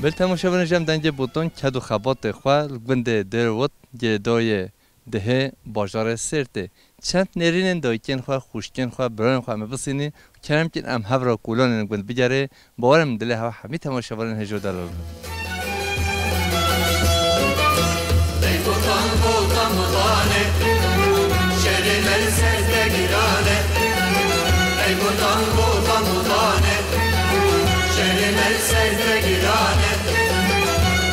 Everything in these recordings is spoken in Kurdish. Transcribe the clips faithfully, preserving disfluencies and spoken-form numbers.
Belê temaşevanên, ji em dengê botan ked û xebatê xwe li gundê Dêrwit, girêdayê Dihê, bajarê Sêrtê. Çend nêrînên dayikên xwe, xwişkên xwe, birayên xwe em ê bisînî û kerem kin em hev re kolanên gund bigerê. Bawer im dilê hev hemî temaşevanên hêja û delal bin. Ey botan, botan, botanê, şerê me li ser de girane. Ey botan, botan, botanê, şerê me li ser de girane.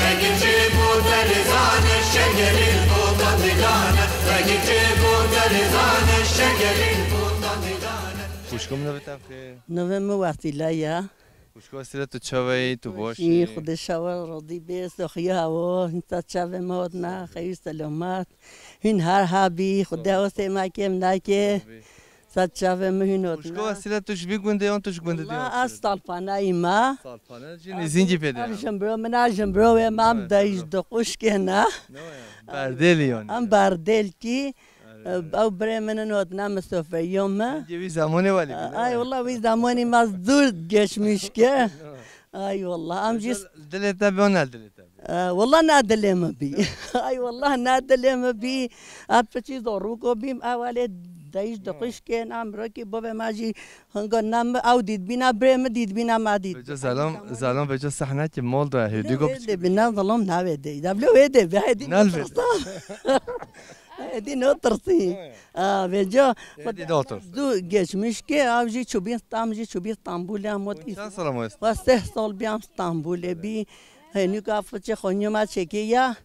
Ey giçê botanê zane, şekerî botan dilane. Ey giçê botanê zane, şekerî botan dilane. Xwişko min, navê te bi xêr? Navê min Wesîle ye. Xwişko Wesîle, tu çawa yî, tu baş î? Xwedê şewa razî bê, soxiya hewa, hîn te çavê me hatine, xeyr selamet. Hîn her hebî, Xwedê hewsê me kêm neke. Sed çavê min hîn hatine. Xwişko Wesîle, tu ji vî gundê yan tu ji gundê dî hatî? Wela ez Salpaneyî me. Salpane, jî nêzîngî pê de. Em jimbro min a jimbro wê me, em dayîş du xwişkê ne. Berdêlî yanî. Em berdêlkî. Ew birê min in hatine misafirîya me. Hingê wî zemanê welê bî, ne? Ay wela wî zemanî me zûr geçmiş kir. Ay wela em jî. Dilê te bî, ne dilê te bî? Wela ne dilê min bî. Ay wela ne dilê min bî. Em piçî zarûko bîm, ewelê dayîş du xwişkên, em rokî bavê me jî hinga ne min ew dîtbîne, birê min dîtbîne, me dît. Vêca zelom, zelom vêca sehne ki mal da hêdî go. Wê dê bî, ne zelom ne wê dê. Devle wê dê bî, hêdî ne tirsa. Êdî natirsî. Ê. A, vêca. Êdî natirsî. Zû geçmiş ke, ev jî çûbîn, tam jî çûbîn Stenbolê, em wet. Çend sala ma Stenbolê? Wa seh sal bî em Stenbolê bî. Hênûka piçê xweniya me çêkê ya.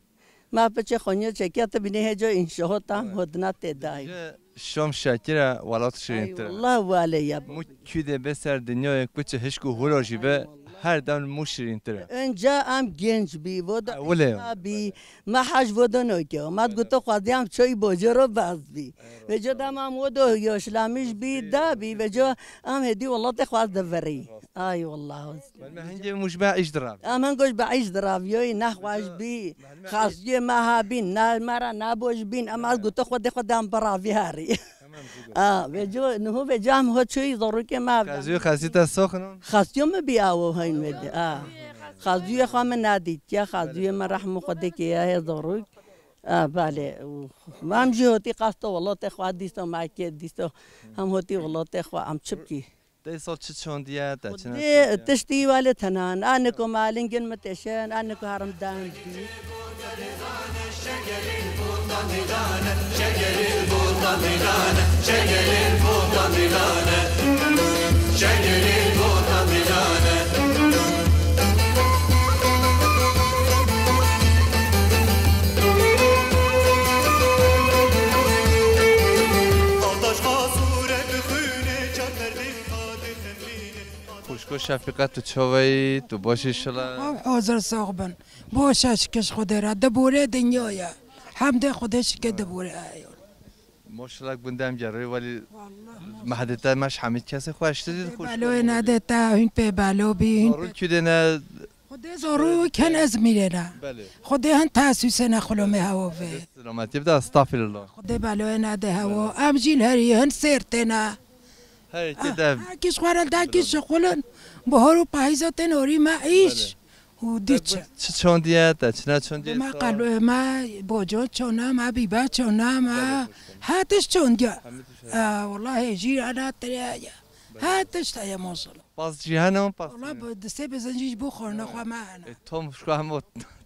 Me piçê xweniya çêkê, tu bînî hêca înşaat em hodina tê dayî. Şam şekir e, welat şirîntir e. Ay, wallah wale ya. Mû kûdê bê ser dinyayê, kuçê hişk û hûra jî be, her dem mû şirîntir e. Önce em genç bî, vodo bî. Me hej vodo noke. Me digoto xwedî em çoyî bojero baz bî. Vêca dem em vodo yaşlanmış bî, da bî. Vêca em hêdî welatê xwe divirî. Ay wallah. Belê me hingê mû ji be îş dirav. Em hingo ji be îş diraviyoyî, nexweş bî. Xasiyê me hebîn, ne me re ne boj bîn. Em ez goto xwedê xwe dem biravî herî. A, vêco, niho vêca em ho çoyî zorûkê me. Xezûyê xesî te soxin? Xasîyo min bî awo heyn wê de. A. Xazûyê xwe min nedîtiye, xazûyê min rehmo Xwedê keye hê zorûk. A, belê. Em jî hotî qasto welatê xwe dîsto, me kê dîsto. Hem hotî welatê xwe, em çi bikî? Te sal çi çandiye, te çi neçandiye? Tiştî welê tenan. A niko malingin mi teşen, a niko harim dan bî. Xwişko Şefîqe, tu çawa yî? Tu baş î şila? Ew hazir sax bin. Baş e, şikir ji Xwedê re. Diborê dinya ye. Hemdê Xwedê, şikir diborê ye. Maşallah, gundê em gerê welî. Wallah, maşallah. Mehdê te me ji hemî kesê xweştir dî. Xwişko, beloyê nedê te, hûn pê belo bî, hûn pê. Zarû kûdê ne. Xwedê zarû ken ez mîrê ne. Belê. Xwedê hin tesûsê ne xulomê hewa vê. Selametî bide, estağfirullah. Xwedê beloyê nedê hewa. Belê. Em jî li herî hin sêr têne. Herkê de. Herkî ji xwe re dakî şixulin. Bihar û payîza tên orî me îş. Belê. Û diçe. Çi çondiye te, çi neçondiye? Me qelo, me boco çona, me bîbe çona, me her tişt çondiye. Hemî tişt. Wallahî jî ana tireye. Her tişt heye maşallah. Pas jî hene, pas. Wala bi disê bizincî ji bo xwarina xwe me hene. E, tam şu an o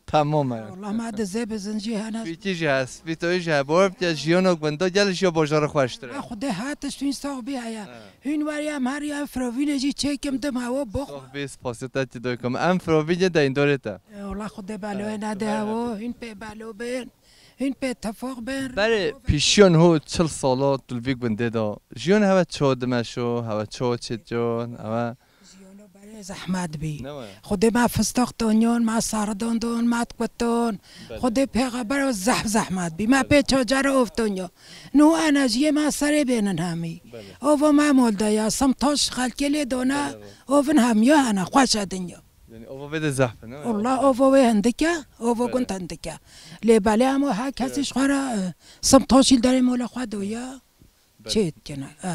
tamam e. Wala me dizê bizincî hene. Spîtî jî he, spîtoyî jî he. Bor bike jiyana gunda gel jiya bajara xweştir e. Xwedê her tişt hûn sax bî heye. He. Hûn werî em herî em firovînê jî çêkim dim hewa bo. Sax bî, spasiyê te tî doykum. Em firovînê deyndorê te. E, wala Xwedê beloyê nede hewa, hûn pê belo bên. Hûn pê tifaq bên. Berê pîşiyan ho çil sala tu li vî gundê de. Jiyan hewe ço dimeşo, hewe ço çêtiyan, hewe. Jiyano berê zehmet bî. Ne we? Xwedê me fistaq tonyon, me saridan don, me dikuton. Belê. Xwedê pêxeber o zeh zehmet bî. Me pê çocere ov tonyo. Nu enerjiyê me serê bênin hemî. Belê. Ovo me mol de ya, simtaş xelkê lê done. Belê. Ovin hemiya hene, xweş e dinya. Yanî ova vê de zehf e, ne? Wala ova wê hindik e, ova gund hindik e. Lê belê em her kesî ji xwe re, e, simtaşî li derê mola xwe doya. Belê. Çê dikine, e.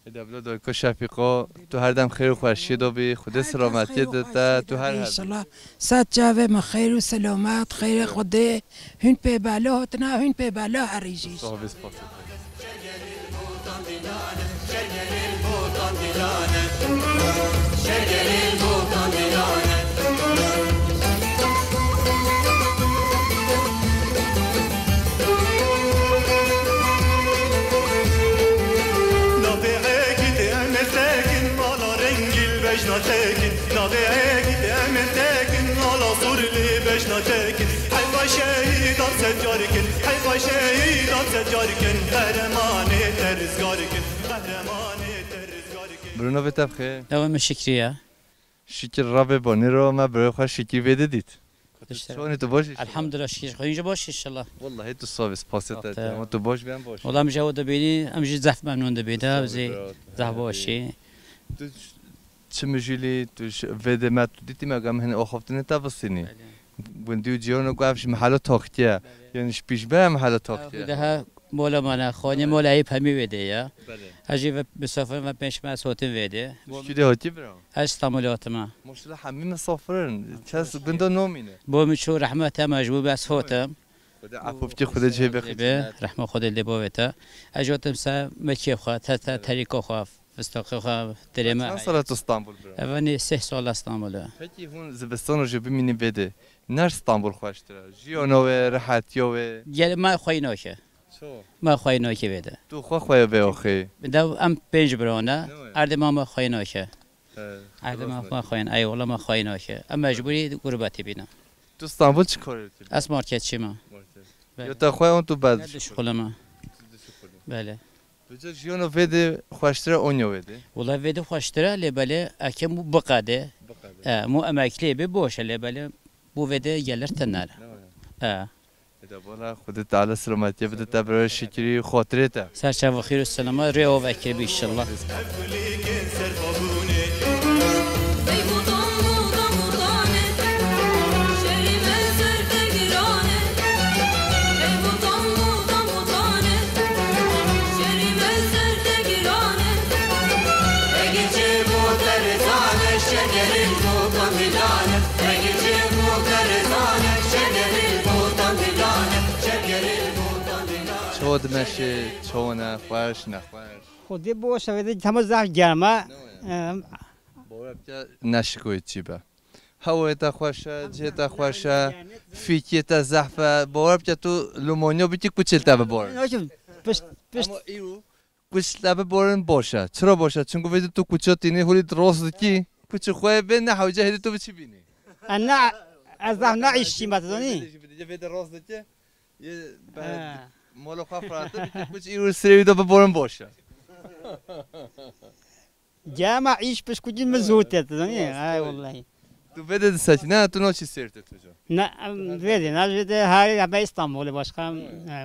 Ê dewlo dayko Şefîqo, tu her dem xêr û xweşiyê de bî, Xwedê selametiyê de te, tu her her bî. İnşallah. Sed çavê me xêr û selamet, xêrê Xwedê, hûn pê bela hatina, hûn pê bela herî jî. Sağ ol, spas. Navê Egîdê em ê tekin, mala rengî li bejna tekin. Navê Egîdê em ê tekin, mala sor li bejna tekin. Heyfa şehîdan sedcar kin, heyfa şehîdan sedcar kin. Qehremanê te rizgar kin, qehremanê te rizgar kin. Bro, navê te bi xêr? Navê min Şikrî ye. Şikir Rabê bonî ro me birayê xwe Şikir vê de dît. Çawanî tu baş î? Elhamdulillah, şikir xwe, hûn jî baş inşallah. Wellahî tu sağ bî, spasiyê te. Ama tu baş bî em baş. Wela em ji ew dibînî, em jî zehf memnûn dibî de, zehf baş î. Tu çi mijîlî, tu vê de me tu dîtî me, em hinî axaftinê te bistînî. Gundî û cîhano ku ev ji mehela taxtiye. Yanî ji pîş be mehela taxtiye. Daha Mola me ne, xanî mola Eyüp hemî vê de ye. Belê. Ez jî ve misafirim ve pênc me ez hatim vê de. Tu kî de hatî bira? Ez Stenbolê hatime. Maşallah hemî misafirin. Kes gunda nomîne. Bo min çû rehmet e, mecbûr be ez hatim. Xwedê efû bike, Xwedê cihê bixî. Rehma Xwedê lê bavê te. Ez jî hatim ser milkê xwe, te, te, terîka xwe, fistaqê xwe, dirê me. Çend sala tu Stenbol bira? Ev nê sih sala Stenbol e. Pekî hûn zivistano jî bimînî vê de. Ner Stenbol xweştir e. Jiyano wê, rehetiyo wê. Gel me xweyî nake. Çawa? Me xweyî nake vê de. Tu xwe xweye vê oxê. Bi dev em pênc bira ne. Ne wê? Erdê me me xweyî nake. He, erdê me me xweyî, ey wela me xweyî nake. Em mecbûrî gurbetê bîne. Tu Stenbol çi karê dikî? Ez marketçî me. Market. Belê. Ya te xwe an tu bed. Ne dişuxulime. Tu dişuxulî. Belê. Vêca jiyano vê de xweştir e, onya wê de? Wela vê de xweştir e, lê belê eke mû biqede. Biqede. E, mû emeklî bê boş e, lê belê bû vê de gelir tine. Ne wê? E. Eda bala, Xwedê Teala selametiyê bide te, birayê Şikirî, xatirê te. Ser çava xêr û selama, rê ava kir bî inşallah. Çawa dimeşê, çawa ne, xweş, nexweş? Xwedê biweşe, vê de hema zehf germ e. Ne waya? Em, Bawer bike neşikoyê çî be. Hewayê te xweş e, cihê te xweş e, fîkiyê te zehf e. Bawer bike tu lûmoniyo bikî kuçê li te biborin. Pişt, pişt. Ama îro kuç li te biborin baş e. Çira baş e? Çunku vê de tu kuça tînî, hûlî tu rast dikî. Kuçê xwe bê ne hewce hêdî tu biçî bînî. E, ne, ez zehf ne îşçî me, tu zanî? Vê de jî, vê de rast dike. Yê be-, he, mola xwe firate, bike kuç îro sirê wî de biborin baş e. Gema îş pişkutî min zû te, tu zanî? Rast, ay wellahî. Tu vê de disekî, ne, tu naçî sêr te tu ca? Ne, em, vê de, ne, vê de herî hebe Îstanbulê başka, ay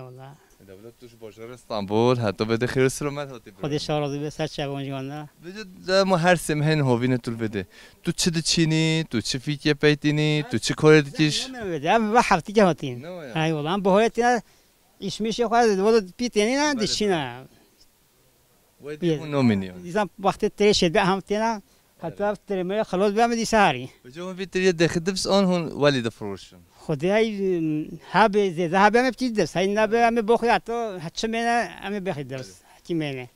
wellahî. Dewlet tu ji bajarê Stenbol, heta vê de xêr û selamet hatî bira. Xwedê şa razî be, ser çavon jiwan de. Vê de, de ma her sê mehên hovîne tu li vê de. Tu çi diçînî, tu çi fîkê peytînî, tu çi karê dikîş? Em vê de, em ve heftî ke hatîn. Ne waya? Ay wellahî, em bi holetîne Îşmişê xwe wada pî tênî ne, belê, dişîne. Wê dî hûn nomîniyan. Dîsa wextê tirê şêdbe hem têna, heta tirê me xelos be me dîsa harî. Vêca hûn vî tiriyê dexî dibs an hûn welî difiroşin? Xwedê hey, habe zêde habe me pî dibs. Hey nebe em boxî heta çi mêne em bexî dibs. Hekî mêne.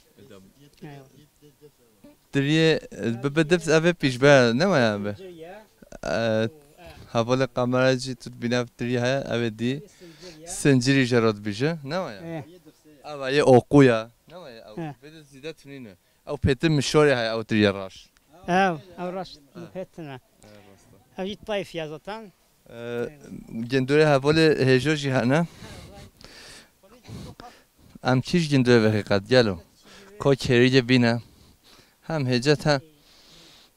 Tiriyê, e, bibe dibs, ev ê pîş be, ne waya be? E, hevalê kamera jî tu dibîne ev tiriyê heye, ev ê dî. Sincirî jê re dibêje, ne waya? E. Ev yê oqû ya, ne waya? Ew, he, vê de zîde tunîne. Ew pêtir mişorê heye, ew tiriyê reş. Ew, ew reş, he, pêtir e. He, rast e. Ew jî tayf ya zaten. E, gundorê hevalê hêjo jî hene. Em kî ji gundorê vexî qet gelo? Ka kêrî de bîne. Hem hêcet he.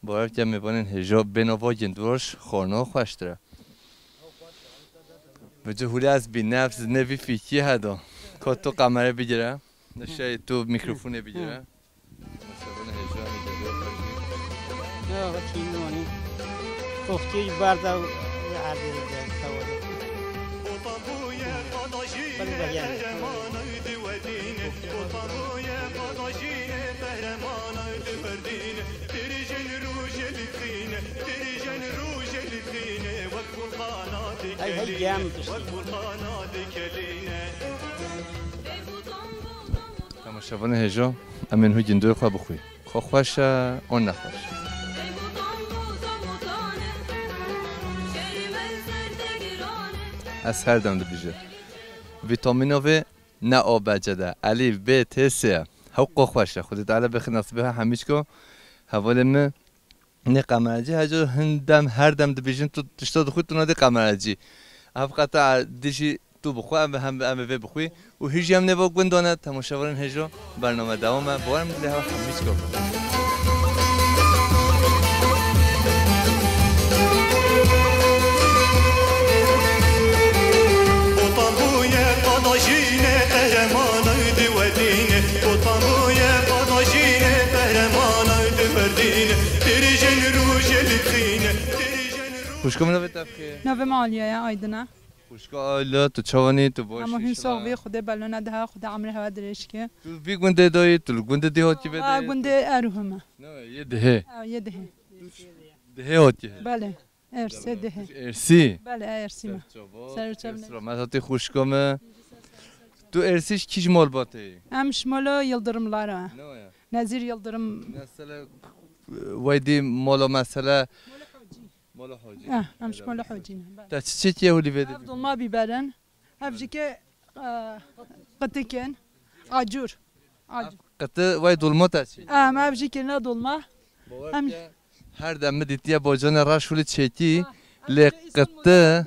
Bawer ke mêvanên hêjo bên ava gundor ji xwarina xweştir e. Vêca hûlê ez bî nefs ne vî fîkî heda. Ka tu kamerê bigire. Ne şey tu mîkrofonê bigire. Hı. Ya, bakayım ne var ne? Tohtiye barda ya abi de tavada. Hadi bak yani. Hey, hey, gem. Temaşevanê hêja, em ên hû gindoyê xwe bixwî. Xwe xweş e, an nexweş. Ez her dem dibêjim. Vîtamîna vê ne A B C'de, elîf, B, T, S e. Hewqa xweş e. Xwedê Teala bêxê nasîbê he hemîçko. Hevalê min nê qemerecî, heco hin dem, her dem dibêjin tu tişta dixwî, tu nadî qemerecî. Ev qeta dijî tu bixwe, em, em, em vê bixwî. Û hîjî em nêva gundane, temaşevanên hêjo, bername dewam e. Bawer min dilê hewa hemîçko. Botan bûye qada jîne, qehremanay diwedîne. Botan bûye qada jîne, qehremanay diwerdîne. Dirîjên rûjê li dixîne, dirîjên rû- Xwişko min, navê te bi xêr? Navê min Aliye ye, Aydin e. Xwişka Ayla, tu çawanî, tu baş Hema î, hîn sax bî, Xwedê belona diha, Xwedê emrê hewa dirêj ke. Tu vî gundê dayî, tu li gundê dî hatî vê Aa, dayî? Gundê Erû hema. Ne, yê Dihê. Aa, yê Dihê. Dihê hatî. Belê. Ersê Dihê. Ersî? Belê, Ersî me. Ser çava. Ser çava. Selamet hatî xwişka me. Tu Ersî ji kî ji malbatê yî? Em ji mala Yıldırımlar e. Ne ya? Nezîr Yıldırım. Mesela, wey dî mala mesela. Mala Hacî. Eh, em ji mala Hacî ne. Belê. Te çi çêkiye holî vê de? Ev dolma biberin. Ev jî ke, e, qitikin. Acur. Acur. Qiti wey dolma te çêkiye. Em ev jî kirine dolma. Bawer em ke her dem min dîtiye bocanê reş holî çêkî. Ah, lê qiti,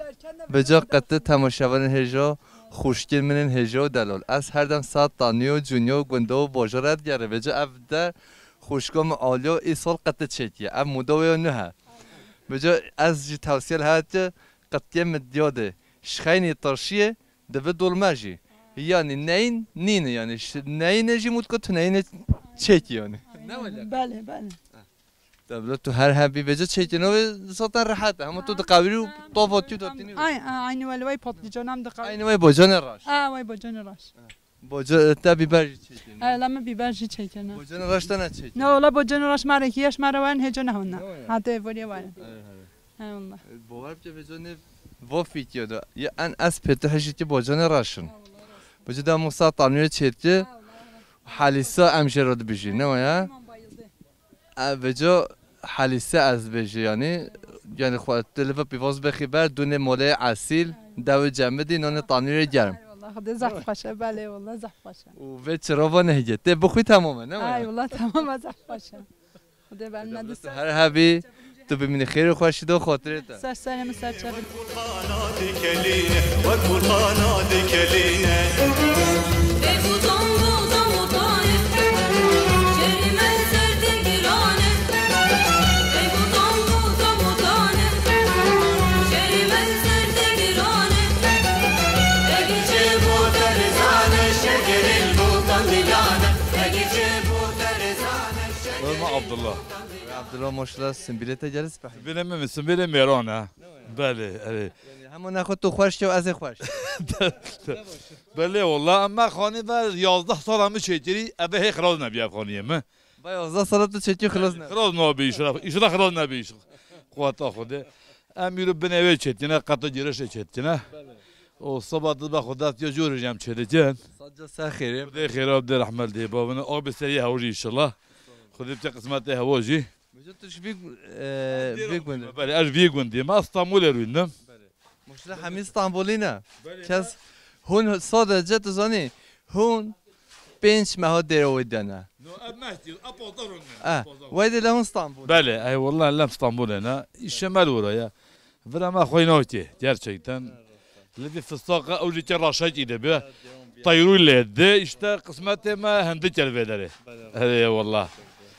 vêca qiti temaşevanên hêja, xwişkên min ên hêja û delal. Ez her dem saet tanîyo, cûnyo, gundo û bajara digerê. Vêca ev der xwişka min Aliya îsal qiti çêkiye. Ev moda wê ya nuh e. Vêca ez jî tewsiye li hev dike, qitiyê min diya de ji xeynî tirşiyê dibe dolme jî. Yanî neyîn nîne, yanî ş-, neyîne jî mutku tu neyîne çêkî yanî. Ne wele? Belê, belê. Tabii tu her hebî vêca çêkî navê zaten rehet e. Hema tu diqewirî û tava tu datînî. Ay, ay, aynı wele wey patlıcan em diqewirî. Aynı wey bocanê reş. Ha, wey bocanê reş. Boca, te biber jî çêkirine? He, la min biber jî çêkirine. Bocanê reş te ne çêkirine? Ne, wala bocanê reş me re kiyeş me re werin hêco nehonne. Ne wala? Hate voriye werin. He, he. He, wala. Bawer bike vêca nê va fîkiye de. Ya en ez pêtihê jî ki bocanê reş in. He, wala, reş. Boca de musa tanûyê çêtki. He, wala, reş. Halîsa em jê re dibijî, ne waya? Hemen bayıldı. E, vêca helîse ez bêjî, yanî, yanî xwe tu li vir pîvaz bixî ber, dûnê moleyê esîl, dewê cemidî, nonê tanûrê germ. Ay wallah, Xwedê zehf xweş e, belê wallah, zehf xweş e. Û vê çirova nehîge, tê bixwî temam e, ne waya? Ay wallah, temam e, zehf xweş e. Xwedê ber nedise. Her hebî, tu bimînî xêr û xweşî de xatirê te. Ser serê min ser çavê. Gulxana dikelîne, wek gulxana dikelîne. Bêgutan goza mutane, şerî me ser te girane. Bêgutan goza mutane, şerî me ser te girane. Egi çê bo te rizane, şekerî bo te milane. Egi çê bo te rizane, şekerî bo te milane. Norma Abdullah. Abdullah, maşallah, simbîlê te gelî spehî. Simbîlê min, simbîlê mêran e. Belê, erê. Yanî hema nexwe tu xweş ke û ez ê xweş. Belê, wala, em me xanî ver yazdeh sala min çêkirî, eve hê xilas nebî ev xaniyê min. Va yazdeh sala tu çêkî xilas nebî. Xilas nabî, îşra, îşra xilas nebî, îşra. Quweta Xwedê. Em îro binê wê çêtine, qeto girişê çêtine. Belê. Û seba dibe xwe dest ya jûrê jî em çêdikin. Sadece ser xêrê. Xwedê xêra bide, rehmet lê bavine. Abi serî hewa jî inşallah. Xwedê bike qismetê hewa jî. Vêca tu ji vî, e, vî gundê. Belê, ez ji vî gundê me. Ez Stenbolê rûndim. Belê. Maşallah hemî Stenbolî ne. Belê. Kes hûn sadece tu zanî, hûn pênc meha dêra wê de ne. No, ev mehkî, ev pazar ne. Eh, pazar. Wey dê le hûn Stenbol. Belê, ey wallah lem Stenbolê ne. Îşe me li wira ya. Vira me xwe nake, gerçekten. Lê di fistaqe ew jî ke raşekî de be. Teyrû lê de, işte qismetê me hindik el vê derê. Erê wallah.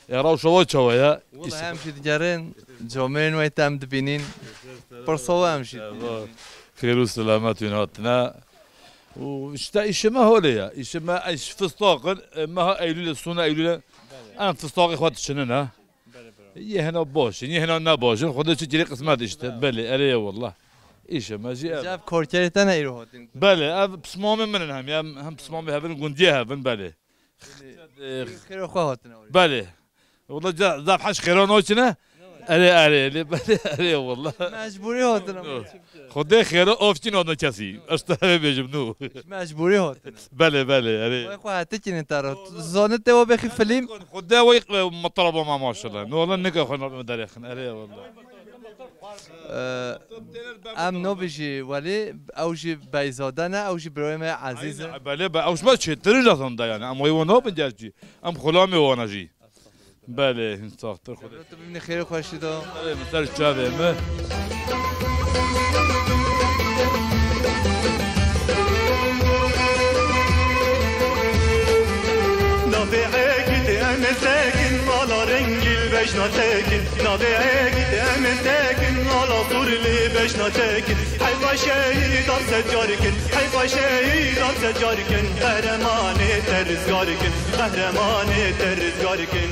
E, rewşa we çawa ye? Wala em jî digerin, camêrên we te em dibînin. Pirsa we em jî dibînin. Xêr û selamet wîn hatine. Û işte îşê me holê ye. Îşê me, ey, fistaq in, e, meha Eylûlê, sona Eylûlê em fistaqê xwe diçinin ha. Yê hena baş in, yê hena ne baş in. Xwedê çi kirê qismet işte. Belê, erê ye wallah. Îşe me jî ev. Ev korkerê te ne îro hatin? Belê, ev pismamê min in hem, ya hem pismamê hevin, gundiyê hevin, belê. Xêro xwe hatine orê. Belê. Wala ca zaf heş xêro naçine. Erê, erê, lê belê, erê, wala. Mecbûrî hatine. Xwedê xêro ofçîn hatine kesî. Ez te hevê bêjim nû. Mecbûrî hatine. Belê, belê, erê. Wê xwe hetikînin te re. Tu zanî te we bêxî filîm. Xwedê wê, e, mitraba me maşallah. No, wala nika xwe nabe derêxin. Erê, wala. Em nobî jî welî, ew jî beyzade ne, ew jî birayê me ezîz e. Belê, be, ew ji me çêtir in zaten de yani. Em wê wan nabin gerçî. Em xulamê wana jî. Belê, hin saxtir xwedê. Tu bimînî xêr û xweşî de. Belê, min ser çavê me. Navê Egîd em tekin, ala rengî li bejna tekin. Navê Egîd em tekin, ala zûr li bejna tekin. Heyfa şehîdan secar kin, heyfa şehîdan secar kin. Qehremanê te rizgar kin, qehremanê te rizgar kin.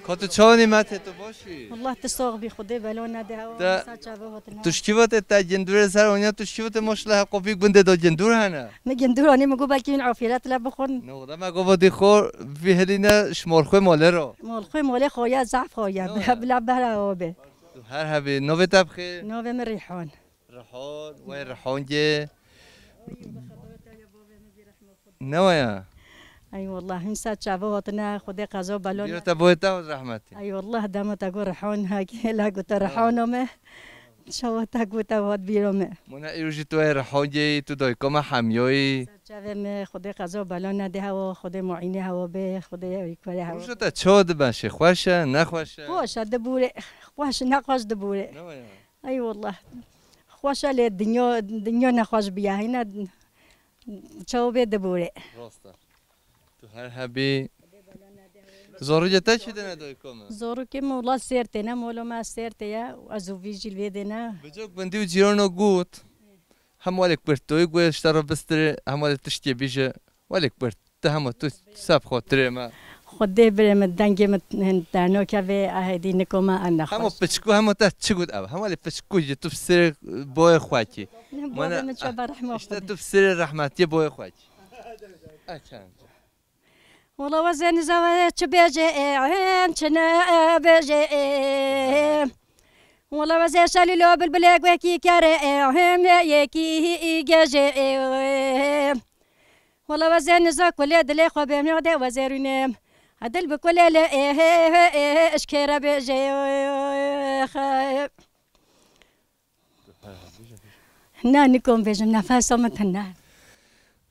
Ka tu çawa nîmetê tu baş î? Wallah tu sax bî, Xwedê bela nede hewa. Te, sa çava hatine. Tu şkîvatê te gindûrê ser oniya, tu şkîvatê maşallah heqo vî gundê de gindûr hene. Me gindûr anî, me got belkî wîn afîret le bixwin. Ne wada me got vadî xo vî hilîne şmor xwe male ro. Mol xwe mole xo ya zaf xo ya. Ne wada. Bila bera o be. Tu her hebî, navê te bixê? Navê min Rîhan. Rihon, wey Rihon ge. Ne waya? Ay wallah, him sa çava hatine, Xwedê qeza belo ne. Bîra te boyê te hot rehmetî. Ay wallah, dema te got Rihon, hakî la gote Rihon ome. Çawa te gote hat bîra me. Mona îro jî tu wey Rihon ge, tu dayika me hemiyoyî. Çavê me, Xwedê qeza belo nede hewa, Xwedê muînê hewa be, Xwedê ewî kore hewa. Roja te çawa dibe şê, xweş e, nexweş e? Xweş e, dibûre, xweş, nexweş dibûre. Ne waya? Ay wallah. Xweş e lê dinya, dinya nexweş biya. Hîna çawa bê dibûre. Rast e. Tu her hebî. Zorûkê te çi dene dayika me? Zorûkê me wela Sêrtê ne, molo me Sêrtê ye. Ez û vî jî li vê dê ne. Bico gundî û cîrano got. Hem welek birtoyî got, ji te re bistirê, hem welek tiştê bîje. Welek bir. Te hema tu seb xatirê me. Xwedê birê min dengê min hin te nakeve, a hêdî niko me, a nexweş. Hema piçku, hema te çi got ev? Hema lê piçku jî tu bi sirê boyê xwe kî. Boyê min çaba rehma işte Xwedê. Tu bi sirê rehmetiyê boyê xwe kî. Açan. Wala wezê nizave çi bêje, em çi ne bêje. Wala wezê şalîlo bilbilê guhekî kere, em yekî gêje. Wala wezê niza kulê dilê xwe bêm ya de wezê rûnêm. Edil bi kulê lê ê hê hê ê hê eşkêre bêje. Na nikom bêjim, nefesa min tune.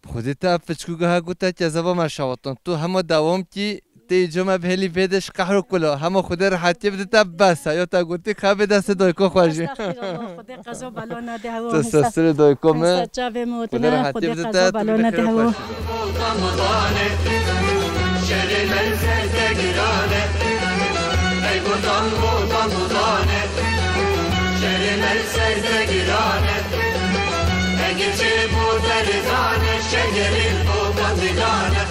Xwedê te ev piçkû giha gote kezeba me şawatan. Tu hema dewam kî. Tê îca me bihêlî vê de ji qehr û kula. Hema Xwedê rehetiyê bide te, bes e. Ya te gotî, xebê destê dayika xwe jî. Estexfirullah, Xwedê qeza bela nede hewa. Tu sestirê dayika me. Hemsa çavê me otine, Xwedê qeza bela nede hewa. Şerê me ser de girane. Ey botan, botan, botane. Şerê me ser de girane. Eger çê bo derizane, şegerî botan didane.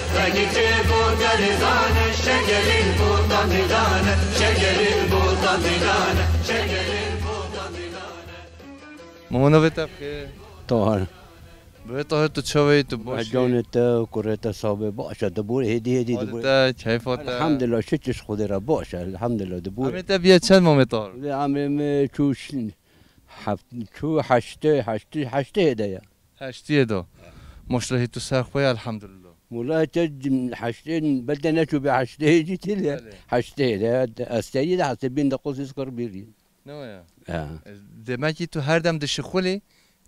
Mama navê te bixê? Tahir. Birê Tahir, tu çawa yî, tu baş î? Canê te, kurê te sabe, baş e, dibûr, hêdî hêdî dibûr. Te, keyfa te? Elhamdulillah, şikir Xwedê re baş e, elhamdulillah, dibûr. Emrê te biye çend, Mamê Tahir? Emrê min çû ş-, heft-, çû heştê, heştê, heştê hêde ye. Heştiyê do. Maşallah, tu ser xwe ye, elhamdulillah. Mula te heştê, belde neçû be heştê jî tê le. Belê. Heştê de, ez te yî de hesê bin de qosî skor bir yî. Ne waya? Ha. E, demek ki tu her dem dişixulî,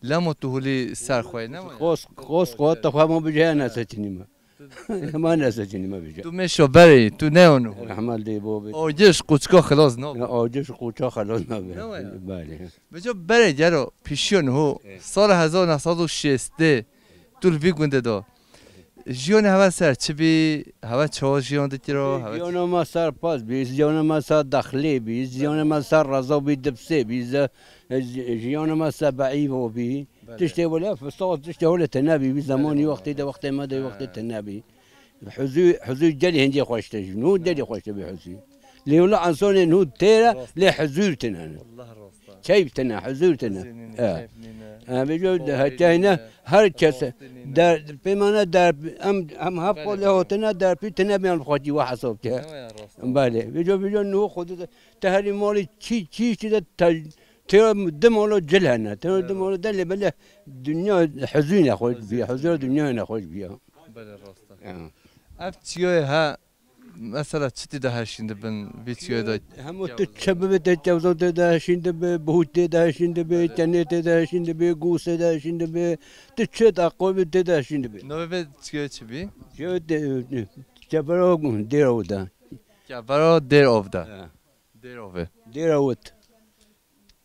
lemo tu hulî ser xwe ye, ne waya? Qos, qos, qos, te xwe ma bije ya neseçinî me. Ma neseçinî me bije. Tu mêşo berê, tu ne onu. Rahmal de bo be. O giş quçko xelos no. Ya, o giş quçko xelos no be. Ne waya? Belê. Bico berê gero pişiyon ho, sala hezar neh sed û şêstê tu li vî gundê do. Jiyonê heve ser çi bî, heve çawa jiyon dikiro, heve çi? Jiyona me ser pas bî, jiyona me ser dexlê bî, jiyona me ser reza bî, dipsê bî, ze-, ji-, jiyona me ser beîvo bî. Belê. Tiştê wele fisas, tiştê wele tune bî, wî zemanî wextê de, wextê me de, wextê tune bî. Huzû, huzû gelî hindê xweş te jî. Nû gelî xweş te bî huzû. Lê wila insanên hûn têre, lê huzûr tine. Keyf tine, huzûr tine. Huzûr nîne, keyf nîne. Ha, vêco hetiye hîne, her kes der, pêmane der, em, em heft qol lê hatine, derpî tine bêyan xwetî we hesab ke. Belê, vêco, vêco nû xwedî de, te herî malî çî, çî, çî de te, te di mala cil hene, te di mala de lê belê dinya huzûr nexweş bîye, huzûra dinya nexweş bîye. Belê, rast e. Ya. Ev çiyoyê he, mesela çi tê de heşîn dibin, vî çiyoyê de? Hemû tu çi bibe, te kewza tê de heşîn dibe, bihût tê de heşîn dibe, tenê tê de heşîn dibe, gûsê de heşîn dibe, tu çi de qoybe tê de heşîn dibe. Navê vê çiyoyê çi bî? Çiyoyê de, Kevera Dêrov de. Kevera Dêrov de. Ya. Dêrov e. Dêrov e.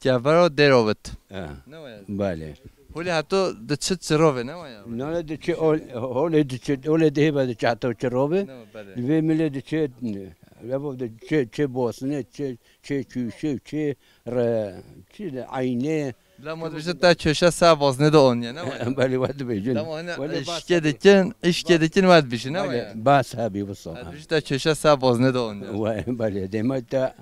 Kevero Dêrovit. E, Ne waya? Belê. Holê heto diçi çirove, ne waya? Nane diçi ol-, holê diçi, holê dihêbe diçi heto çirove. Ne, belê. Li vê milê diçi, levo diçi, çi bosne, çi, çi çûşe, çi re, çi de aynê. La ma dibêjin te köşe ser bozne de oniye, ne waya? Belê, we dibêjin. Dema hene îşke dikin, îşke dikin we dibêjin, ne waya? Belê, bas hebî wisa. Dibêjin te köşe ser bozne de oniye. We, belê, dema te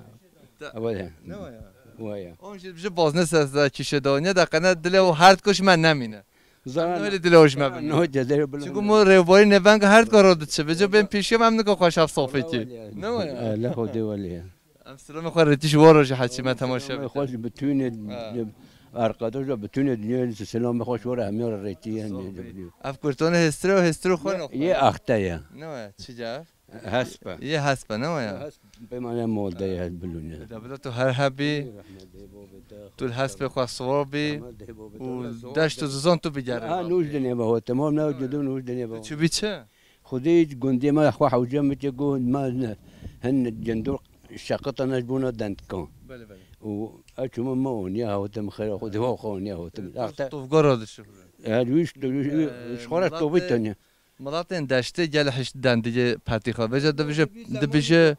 Te- Waya. Ne waya? Waya. On jî ji bozne ser, ser kişe de oniye de qene dilê û herd kuş me nemîne. Zan Em öyle dilê hoş me bin. No cezere bile. Çünkü mu revbori ne ben herd koro diçi. Vece ben pişim em nika xweş ev sohbetî. Ne waya? Allah hode wali. Em selamê xwe retiş waro ji heçî me temaşe bikin. Xweş bütüne arkadaşlar bütüne dünya selamê xweş waro hemiyar retiyen. Ev kurtone hestre û hestre xwe. Ye axte ya. Ne waya? Çi cevap? Hesp e. Yê hesp e, ne waya? Hesp pêmane molde ye, hesp bilûne. Da bila tu her hebî, tu li hespê xwe siwar bî û deşt û zizan tu bigerin. Ha, nûj dinê be ho, temam ne, cudû nûj dinê be. Tu çi bî çi? Xwedê gundê me xwe hewce min ke got, me ne, hin cindor şeqitane ji bona dendkan. Belê, belê. Û ew çûme me oniya hewtim xêra xwedê wa xwe oniya hewtim. Axte Tuvgara dişuxulin. Her wî ji xwe re tovî tenya. Milatên deştê gel hişt dendigê petîxa. Vêca dibije, dibije,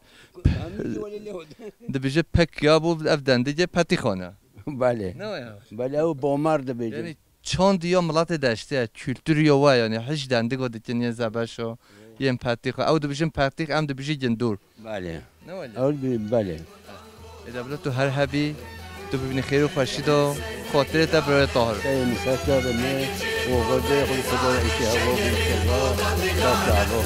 dibije pek ya bû ev dendigê petîxane. Belê. Ne ya? Belê, ew bomar dibêje. Yani çand ya milatê deştê, kültür ya we yani hiç dendigo dikin yên zebeşo, yên petîxa. Ew dibijin petîx, em dibijin gindur. Belê. Ne wele? Ew bi-, belê. Ê de bila tu her hebî, tu bibînî xêr û xweşî de, xatirê te birayê Tahir. Ey, min ser çavê me, oxir bê, xwe li xwe de îşê hewa bû, inşallah. Bas çavo.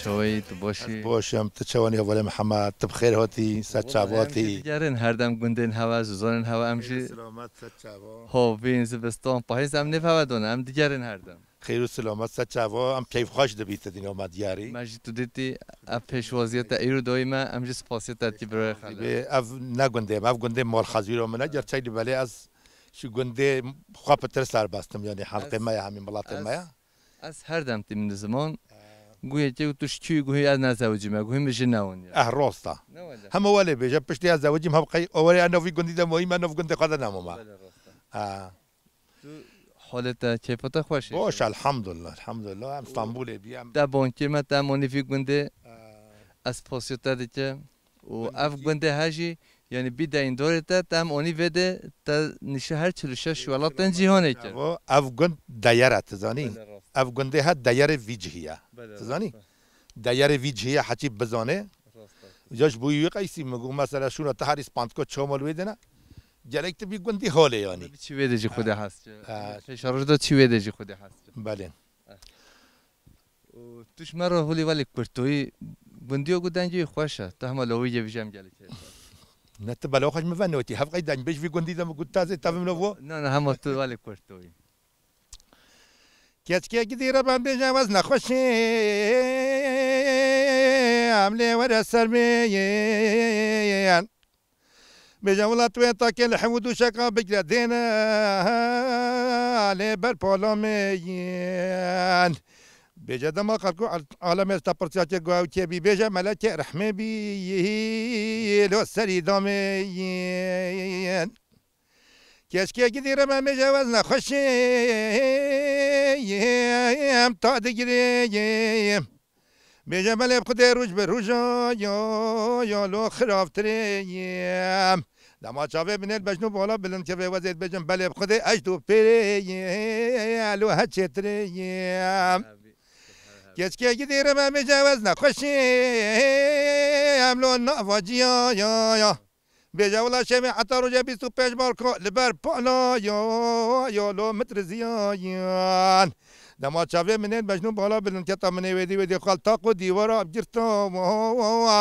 Çaweyî, tu baş î? Ez baş im, tu çawanî hevalê Mihemed, tu bi xêr hatî, ser çavatî. Em jî digerin her dem gundên hewe, zizanên hewe, em jî Selamet, ser çava. Hovîn, zivistan, pahîz em nêv hewe done, em digerin her dem. Xêr û silamet ser çava, em keyfxweş dibî tu dîna me diyarî. Me jî tu dîtî, ev pêşwaziyê te îro dayî me, em jî spasiyê te dikî birayê xelk. Bê, ev ne gundê me, ev gundê malxezûra min e, gerçek li belê ez ji gundê xwe pitir serbest im, yanî helqê me ye, hemî milatê me ye. Ez, ez her dem tîm li ziman, guhê kê û tu ji kî guhê ez nezewicî me, guhê min ji newin ye. Eh, rost e. Ne wele? Hema welê bêje, piştî ez zewicîm, hev qey, owerê ez nav vî gundî de moyî me, nav gundê xwe de nemama. Belê, rost e. Ha. Tu halê te, keyfa te xweş e? Baş, elhamdulillah, elhamdulillah. Em Stenbolê bî, em Te bankê me, te em onî vî gundê, Ha. ez posiyo te dike. Û Gundê ev kî? gundê he jî, yanî bî deyndorê te, te em onî vê de, te nîşe her çil û şeş welatên cîhanê kir. Ev, ev gund deyere, tu zanî? Belê, rast. Ev gundê he deyerê vî cihî ye. Belê, Tu zanî? rast e. Deyerê vî cihî ye, heçî bizane. Rast e. Ya ji bo wî qeysî min got, mesela şûna te herî spandko çamal wê dine. Gelek tu bî gundî holê yanî. Bi çi wê de jî Xwedê hez ki. Ha. Pêşeroj de çi wê de jî Xwedê hez ki. Belê. Eh. Û tu ji me re holî welê kurtoyî gundiyo ku dengê wî xweş e. Tu hema lawî yê vijem gelek heye. Ne tu bela xweş min venotî. Hev qey dengbêj vî gundî de min got tazê tevim lo vo. Na, na, hema tu welê kurtoyî. Keçkê gidî re ben bêje wez nexweşê. Em lê were ser bêyên. Bêje welat wê takê li hev û dûşeka bigre dêne, lê ber polamêyin. Bêje dema xelk û al-, alemê te pirsiyakê ku ew kê bî, bêje melekê rehmê bî, lo serî damêyin. Keşke gidîrim em êje wez nexweşîm ta digirîm. Bêje belê bi Xwedê roj bi roja ya, ya lo xirabtirê yim. Dema çavê binêr bejno bala bilind kevê wezê dibêjim belê bi Xwedê ez do pêrê yê, lo heçêtirê yim. Keşke gidîrim em êje wez nexweşîm lo nava ciya ya, ya. Bêje wila şevê heta roja bîst û pênc Marka li ber pala ya, ya lo min tiriziyayan. Dema çavê min ên mecnûn bala bilind keta min ê wêdî wêdî xal taq û dîwara girta,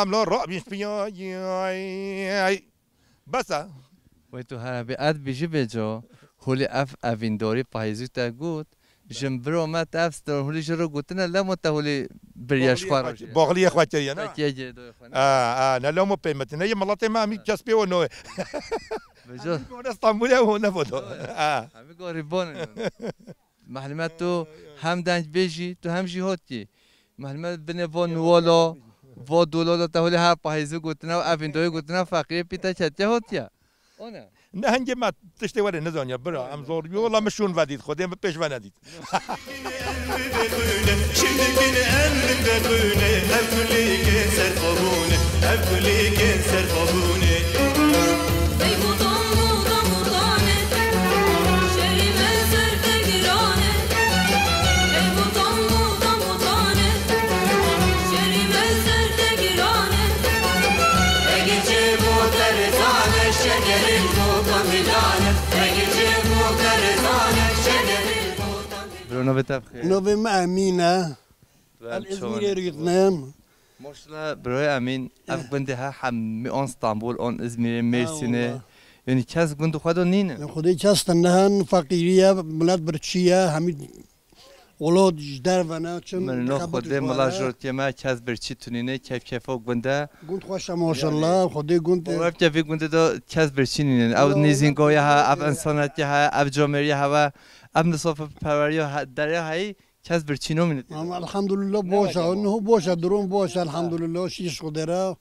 em la rabîn piyayan. Bes e. Wê tu her hebî ez bijî bêco, holî ev evîndorî payîzî te got, Jin biro me tev stor hulî ji ro gotine lemo te hulî biriya ji xwe re jî. Boxliyê xwe kiriye, ne? Te kê cê doyê xwe, ne? A, a, ne lemo peymetine ye miletê me, emî kes pê weno. Bejo. Emî gone Stenbolê û ne vodo. A. Emî gorîbon in. Mehlime tu hem dengbêjî, tu hem jî hotî. Mehlime binê vo nuwolo, vo dulolo te hulî her pahîzî gotine û ev îndoyê gotine feqîrê pî te ketiye hotiye. O ne? Ne hingê me tiştê were nizaniya bira, em zor yo, wela min şûn vedît, Xwedê min pêş ve nedît. Şimdi bin emrinde bune, ev kulîkên serxwebûne, ev kulîkên serxwebûne. Ey mutan, mutan, mutane, şerî me ser te girane. Ey mutan, mutan, mutane, şerî me ser te girane. Biro navê te bi xêr. Navê me Emîn e. Tu em Em çawan Îzmîrê rûdinem. Maşallah, biroyê Emîn, ev gundê he hemî on Stenbol, on Îzmîrê, Mêrsînê. Yanî kes gund xwe do nîne. Xwedê kes tune hen, feqîrî ye, milet birçî ye, hemî Welo ji derve ne, çim Min no dixebitî Xwedê xwe mila re. Jortiyê me kes birçî tunîne, keyf keyfo gund e. Gund xweş e maşallah, Xwedê gund e. Ev kevî gundê de kes birçî nînin. Ew nîzîngoya he, ev insanetiya he, ev comêriya he ve, ev misofiperweriya he, derya heyî kes birçî nomîne tê de. Ama elhamdülillah boş e, niho boş e, durum boş e, elhamdülillah, şîş Xwedê re.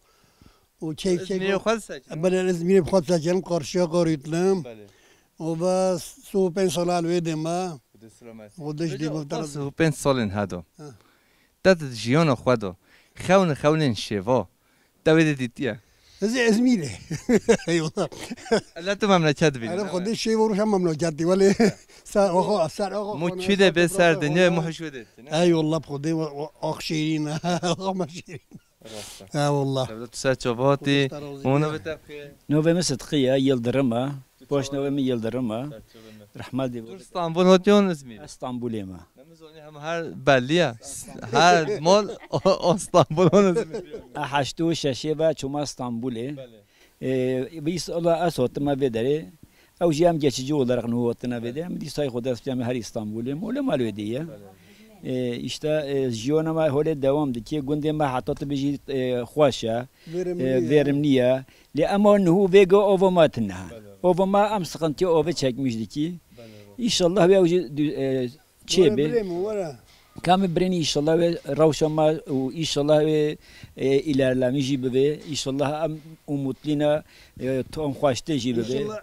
Û keyf keyf. Îzmîrê xwe sekin. Belê, Îzmîrê xwe sekin, karşıya Karayitlim. Belê. Û ve sî û pênc sala li wê dê me. Xwedê selamet. Xwedê ji dê me. Sî û pênc salên hedo. Ha. Te di jiyana xwe de xewn xewnên şêva te wê dê dîtiye? Ez ê Îzmîrê. Eyvallah. Ele tu memleket bî. Ele Xwedê şêva rûşa memleketî, welê ser oxo, ser oxo. Mu kî de bê ser dinyayê mu hişwê de tine. Eyvallah, Xwedê ax şêrîn. Ax me şêrîn. Rast e. He wallah. Dewlet ser çava hatî. Xwedê te razî be. Ona bê te bixê. Navê min Sidqî ye, Yildirim e. Baş navê min Yildirim e. Rehmet dê. Tu Stenbol hatî yon Îzmîr? Ez Stenbolê me. Ne min zonî hem her belli ye. Her mal o Stenbol on Îzmîr. E heştê û şeşê ve çûme Stenbolê. Belê. Ee, bi îsala ez hatime vê derê. Ew jî em geçici olarak nû hatine vê derê. Em dîsa xwe dest pê em her Îstanbulê. Mole mal wê dê ye. Ee, işte, e, jiyona me holê dewam dike. Gundê me heta tu bijî, e, xweş e. Verimlî e. Verimlî ye. Lê ema niho vêga ova me tine. Ova me em sıkıntıya ova çekmiş dikî. İnşallah ve ew jî dü-, e, Çê bê. Were birê min, were. Kamê birênî înşallah wê rewşa me û înşallah wê, e, îlerlemî jî bibê. Înşallah em umutlî ne, e, tom xweştê jî bibê. Înşallah.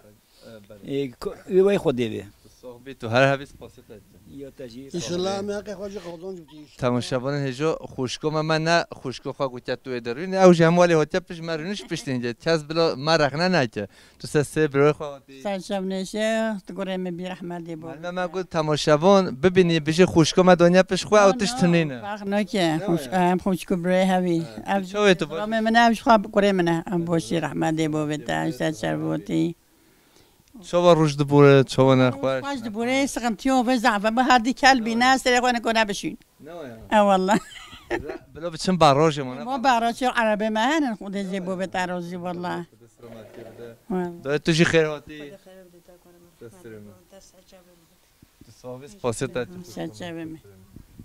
E, ko-, wê wey Xwedê bê. Tu sax bî, tu her hebî spasê te dikim. Ya te jî. Înşallah em heqê xwe jî qazanc bikî înşallah. Temaşevanên hêjo xwişko me, me ne xwişko xwe gotiye tu wê derûnê. Ew jî hemû alî hatiye pişt me rûnî ji piştî hingê. Kes bila me rexne neke. Tu ser sê birayê xwe hatî. Ser çavnêşe, tu gurê min bî rehmetê bo. Malme me got temaşevan bibînî, bijî xwişko me daniye pişt xwe, ew tişt tunîne. Ferq nake, xwişk-, em xwişk û birayê hevî. Ev çavê tu baş? Ramê min ev ji xwe gurê min e, em boşî rehmetê bo vê te, ser çervotî. Çawa roj dibore, çawa nexweş? Xweş dibore, sıkıntı yok, ve zafe, bi herdî kel bîne, serê xwe nikone bişîn. Ne o ya? E, wallah. Bila biçim barojê ma, ne? Ma barojê erebê me henin, Xwedê jê bo bê te rozî, wallah. Xwedê selametiyê bide. Wallah. Dayê tu jî xêr hatî. Destê min. Tu sax bî, spasê te. Ser çavê min.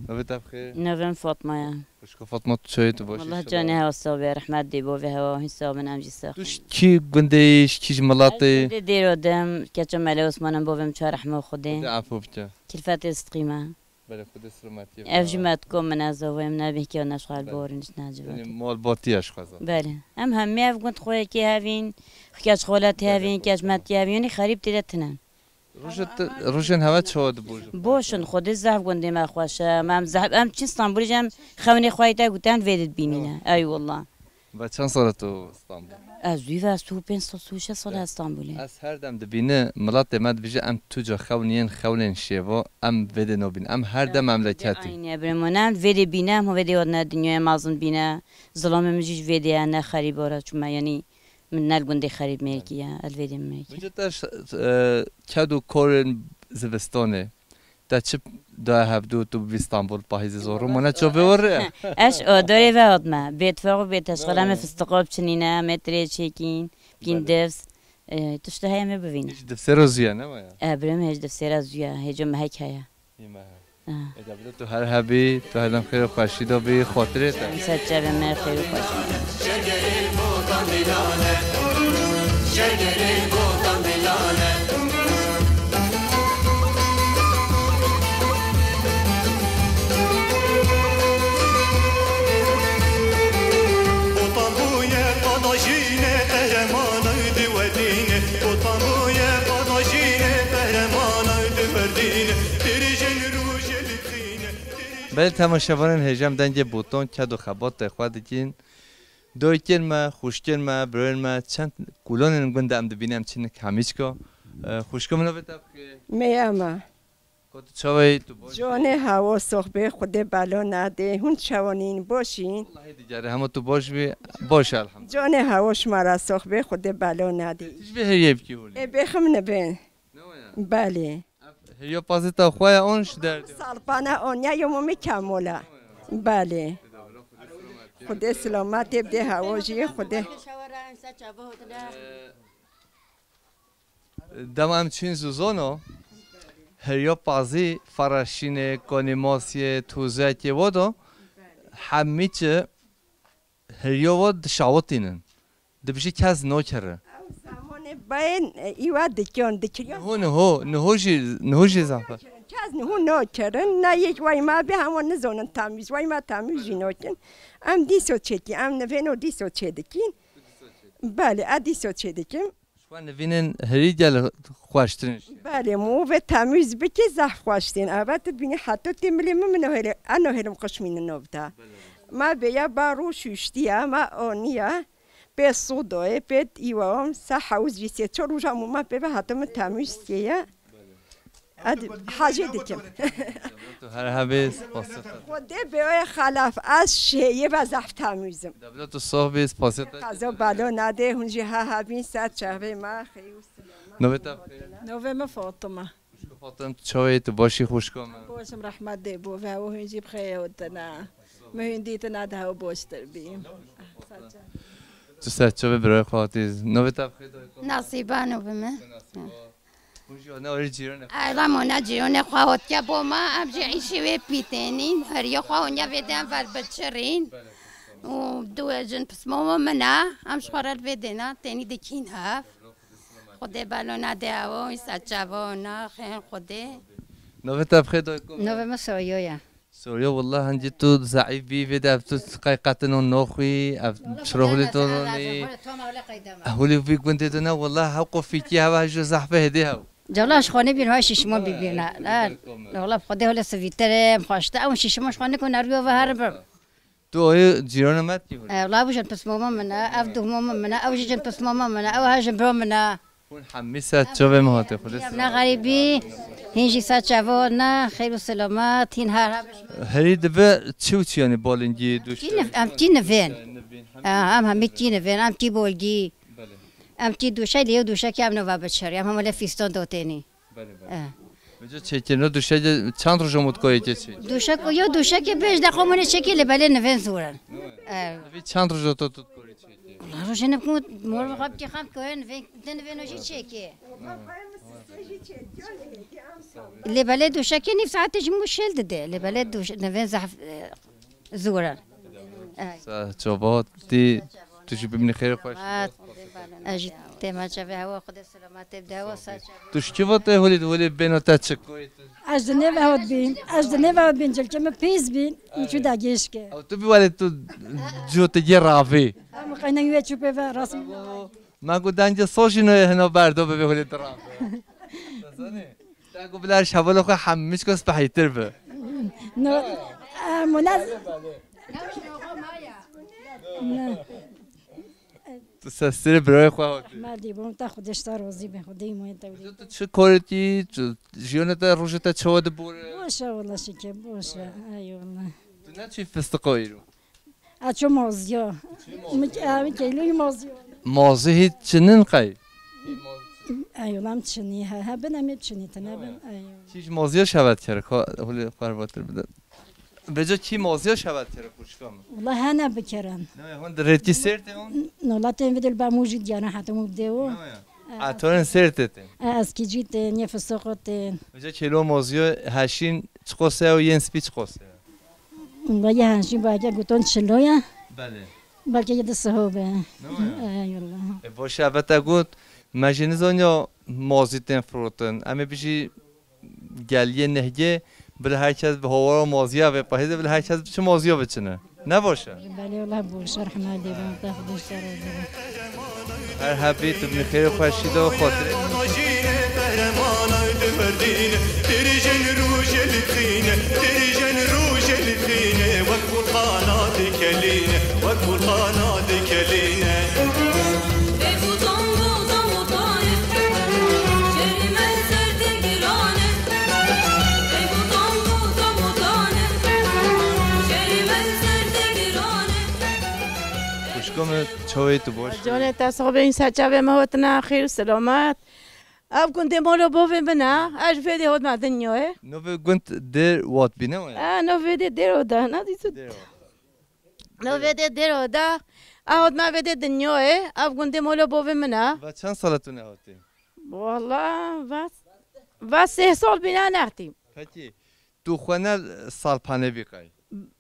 Navê te bixêr. Navê min Fatma ye. Xwişko Fatma, tu çawa yî, tu baş î? Wallah canê hewa sax be, rehmet dê bo vê hewa, hîn sax bin, em jî sax bin. Tu ji kî gundê yî, ji kî ji miletê yî? Ez gundê Dêro de yim, keça Mele Osman im, bovê min çar rehma Xwedê. Xwedê efo bike. Kilfetê Sidqî me. Belê, Xwedê selametiyê bide. Ev jî metko min e, zavayê min e, bihkê ne ji xwe li borin ji ne civat. Yanî malbatî ye ji xwe zaten. Belê. Em hemî ev gund xwe yekê hevîn, keç xolete hevîn, keç metî hevîn, yanî xerîb tê de tine. Rojê te, rojên hewe çawa dibû ji xwe? Boş in, Xwedê zehf gundê me xweş e. Em zehf, em çin Stenbolê jî em xewnê xwe yê te gotin vê dibînîne. Ey wallah. Ve çend sal e tu Stenbol? Ez zû ve, ez tu pênc sal, tu şeş sal ez Stenbolê. Ez her dem dibîni, miletê me dibêje, em tu ca xewn yên xewnên şêvo, em vê dê nobîn. Em her dem memleketî. Aynî ebrê min, em vê dê bîne, em vê dê hatine dinyayê mezin bîne. Zilamê min jî ji vê dê ye, ne xerîbara çûme, yanî min ne li gundê xerîb mêrkî ye, ez vê dê mêrkî. Min te ş-, e, ked û korên zivistanê. Te çi daye hevdû tu bivî Stenbol pahîzê zor û mane çavê we rê? Eş o dorê ve hatme. Bêtifaq û bêteşxel em ê fistiqa biçinîne, em ê tirê çêkîn, bîn divs. E, tiştê heye em ê bivîne. Ji divsê re zû ye, ne waya? E, birê min hêj divsê re zû ye, hêjo mehek heye. Yê mehe. E. Ê, de bila tu her hebî, tu her dem xêr û xweşî de bî, xatirê te. Ser çavê me xêr û xweşî. Belê temaşevanên hêja em dengê Botan ked û xebatê xwe dikin. Dayikên me, xwişkên me, birayên me, çend kulanên gund de em dibînin, em çin Hemîçka. E, xwişka min, navê te bi xêr? Meya me. Ka tu çawa yî, tu baş î? Canê hewa soxbê, Xwedê bela nade. Hûn çawan în, baş în? Wellahî digere, hema tu baş bî, baş e, elhamdulillah. Canê hewa şima re soxbê, Xwedê bela nade. Tu ji vê heriyê bikî holê? Ê, bêxim nibin. Ne waya? Belê. Ev heriya pazê te xwe ya, an ji derdê? Salpana an ya, yo momê Kemal e. Belê. Xwedê selametê bide hewa jî, Xwedê. Dema em çîn Zuzano, heriya pazî, Faraşînê, Konîmasiyê, Tûzekê, wado, hemî çi heriya wa dişawitînin. Dibijî kes nakere. Ew zamanê bayên, e, îwa dikiyon, dikiriyon. Niho, niho, niho jî, niho jî zafe. Kes niho nakerin, na yek way ma be hema nizonin tamîz, way ma tamîz jî nakin. Em dîso çêkî, em nivêno dîso çêdikîn. Belê, e dîso çêdikim. Ji xwe nivînên herî gel xweştirin jî. Belê, move temîz bike zehf xweştin. Eve tu dibînî heta tê milê min, min o hêle, eno hêlim qişmînin nov da. Ma beya ba rû şûştiya, ma oniya. Pê sodoyê, pê îwam, sa hewz jî sê çar roja mû ma pê ve heta min temîz keye. Ed hacê dikim. Tu her hebê, spas. Xwedê be oye xelaf, ez şêyê ve zehf temîzim. Debla tu soh bî, spasiyê te. Qazo balo nade, hûn jî ha hebîn ser çavê me, xeyr û selamet. Navê te bi xêr? Navê min Fatime. Xwişko Fatime, tu çawa yî, tu baş î xwişko min? Boşim, rehmet dê bo ve, û hûn jî bi xêr hotine. Min hûn dîtine de hew boştir bî. Tu ser çavê birayê xwe hatî. Navê te bi xêr dayiko? Nasîba navê min. Nasiba. Hûn jî ne orî cîranê xwe? Ay, ram ona cîranê xwe hatiye bo ma, em jî îşê wê pîtênîn, heriya xwe onya vê de em ver biçirîn. Û du jin pismama min e, em ji xwe re li vê dêna tênî dikîn hev. Xwedê belo nade ew, îsa çava ona, xêr Xwedê. Navê te bi xêr dayiko? Navê min Soyo ye. Sorya, wallah, hingî tu zeîf bî, vê de ev tu qey qetino noxwî, ev çiroxlê tu ronî. Hulî vî gundê tu ne, wallah, hew qofîkî heva ji zehfê hêdî hew. Cewla ji xwe nebîn, hay şîşimo bibîne. Wallah, bi Xwedê hole sivîtir e, em xweşte, ew şîşimo ji xwe nikun, ew riyo ve herin bir. Tu oyê cîrana me tî hûn? E, wala, ew jin pismama min e, ev duhmama min e, ew jî jin pismama min e, ew her jin bira min e. Hûn hemî ser çavê min hatê, Xwedê. Em ne xerîbî, hîn jî ser çava ne, xeyr û selamet, hîn her her. Herî dibe çi û çi, yanî balingî, duşe? Kî niv-, em kî nivên. Nivên, hemî. E, em hemî kî nivên, em kî bolgî. Belê. Em kî duşe, lê yew duşekî em nova biçer, em hema lê fîston dotênî. Belê, belê. Eh. Vêca çêkirina duşekê çend roj e mutkoyê çêkir? Duşek, yo duşekê bêj de xwe mune çêkê lê belê nivên zor in. Eh. Vî çend roj e tu tu korî çêkir? Wala rojê ne ku mor xwe bikî xam koyê nivên, de nivên jî çêkê. Lê belê duşekê nîv saetê ji min şêl dide. Lê belê duş-, nivên zehf, eh, zor in. Eh. Sa çavat tî, tu jî bimînî xêr û xweş. Ez jî têma çavê hewa, Xwedê selametê bide hewa, ser çavê. Tu ji çi va tê holê, holê bêna te çi koyê tu? Ez di nêve hat bîn, ez di nêve hat bîn, cilkê min pîs bîn, min çû da gêşke. Ew tu bî welê tu cotê gê ravî. Em qeyne wê çû pê ve rast. Me got dengê sojî noyê hina berdo bibê holê tu ravî. Zanî? Te ku bila ji hevalê xwe hemî çiko spehîtir bi. No, e, munaz- Ne. Tu sestirê birayê xwe hatî. Merdî bûm, te Xwedê ji te razî be, Xwedê îmanê te wî. Tu çi korê tî, tu jiyana te, rojê te çawa dibore? Boş e, wela şikê, boş e. Ey wela. Tu neçî fistiqa îro? A ço moziya. Min ke-, a, min keylûyî moziya. Mozi hî çinin qey? Ey wela, em çinî he, hebin em ê çinî, tine bin, ey wela. Çi ji moziya şevet kere, xwe, hulê xwe batir bide. Beca kî moziya şevet kere, xwişka min? Wela hene bikerin. Ne, hûn di rêtkî sêr tê hûn? Nola tên vidil ba mû jî diyana heta mû bidê o. Ne ya. E, atorên sêr tê tên. E, eskî cî tên, yê fistoqo tên. Beca kêlo moziya heşîn çiqos e û yên spî çiqos e? Wela yê heşîn belke guton çilo ye. Belê. Belke yê di siho be. Ne ya? E, eyvallah. E, baş e, ve te got, me jî nizaniya mozî tên firotin. Em ê bijî geliyê nehgê, bila her kes bi hawara moziya vê pahêze, bila her kes bi çi moziya biçine. Ne baş e? Belê, wela baş e, rehma lê be, te Xwedê ji te razî be. Her hebî tu bi xêr û xweşî de û xatirê. Tirîjên rojê li xîne, tirîjên rojê li xîne, wek vulkana dikelîne, wek vulkana dikelîne. Ey bu tango tamotane, şerî me ser te girane. Ey bu tango tamotane, şerî me ser te girane. Xwişko min, çawê tu baş? Canê te sax be, însa çavê me hatina xêr û selamet. Ev gundê molo bovê min e, ez ji vê dê hotma dinyayê. Novê gund dêr wat bîne waya? E, novê dê dêr oda, ne dîsit. Dêr wat. Novê dê dêr oda, e, hotma vê dê dinyayê, ev gundê molo bovê min e. Va çend sala tu nehatî? Wala, va, va sê sal bîne nehatî. Pekî, tu xwe ne Salpanê bî qey?